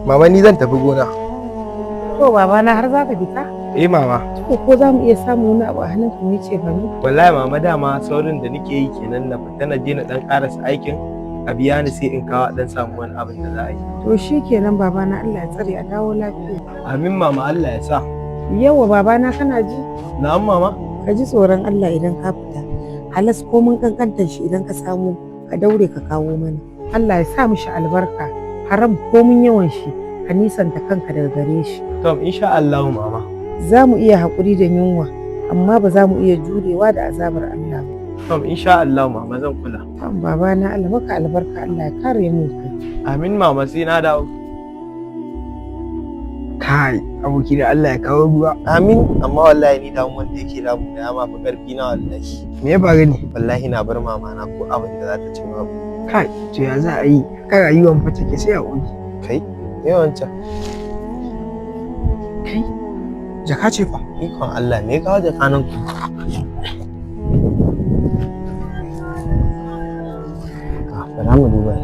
Mama, ni zan tafi gona. To babana, har za ka fita? Eh mama. To ko za mu iya samu wani abu a hannunka mu yi cefane? Wallahi mama, dama saurin da nake yi kenan, na fita na je na dan karasa aikin a biya ni, sai in kawo dan samu wani abin da za a yi. To shi kenan babana, Allah ya tsare, a dawo lafiya. Amin mama, Allah ya sa. Yawwa babana, kana ji? Na'am mama. Ka ji tsoron Allah idan ka fita. Halas ko mun kankantar shi, idan ka samu ka daure ka kawo mana. Allah ya sa mishi albarka. Haram ko mun yawan shi, ka nisanta kanka daga gare shi. To insha Allah mama. Za mu iya haƙuri da yunwa, amma ba za mu iya jurewa da azabar Allah ba. To insha Allah mama, zan kula. Tam babana, Allah maka albarka, Allah ya kare mu kai. Amin mama, sai na dawo. Kai aboki, da Allah ya kawo ruwa. Amin, amma wallahi ni damuwan da yake damu na ya ma fi karfi na wallahi. Me ya faru ne? Wallahi na bar mama na ko abin da za ta ci babu. Kai, to ya za a yi? Kan rayuwan fa take sai a uji. Kai, me wancan? Kai, jaka ce fa. Ikon Allah, me ya kawo jaka nan ku? Ah, bara mu duba.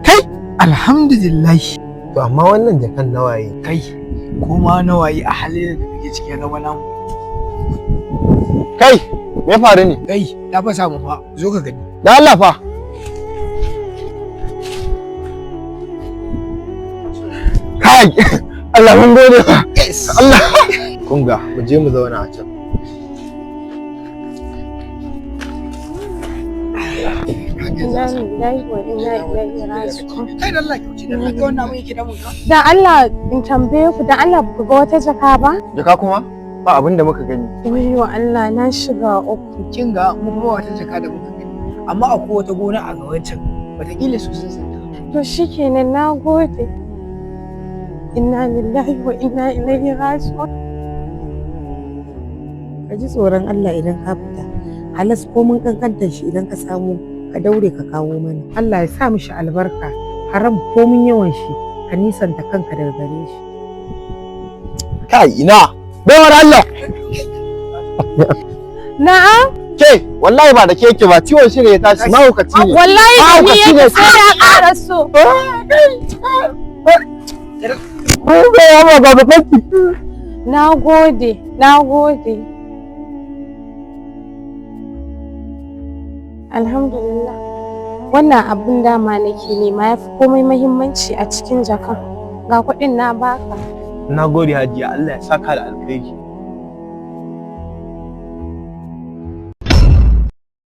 Kai, alhamdulillah. To amma wannan jakan nawaye? Kai, ko ma nawaye, a halin da muke ciki ya zama namu. Kai, me faru ne? Kai, ta fa samu fa, zo ka gani. Da Allah fa. Kai, Allah mun gode fa. Allah. Kun ga, mu je mu zauna a can. Inna lillahi wa inna ilaihi raji'un. Kai da Allah, kyauci da Allah, kai, wannan abin yake damun ka. Dan Allah in tambaye ku, dan Allah ba ku ga wata jaka ba? Jaka kuma? Ba abin da muka gani. Wayyo Allah, na shiga uku. Kin ga, mu kuma wata jaka da muka gani. Amma akwai wata gona a gaban can. Wataƙila su sun santa. To shikenan, na gode. Inna lillahi wa inna ilaihi raji'un. Ka ji tsoron Allah idan ka fita. Halas ko mun kankantar shi, idan ka samu ka daure ka kawo mana. Allah ya sa mishi albarka. Haram ko mun yawan shi, ka nisanta kanka daga gare shi. Kai, ina. Baiwar Allah. Na'am. Ke, wallahi ba da ke yake ba, ciwon shi ne ya tashi, mahaukaci ne. Wallahi da ni Mahaukaci ne. yake, sai ya ƙara so. Mun ga ya ba ba fanki. Na gode, na gode. Alhamdulillah. Wannan abun dama nake nema, ya fi komai muhimmanci a cikin jakan. Ga kuɗin na baka. Na gode hajiya, Allah ya saka da alkhairi.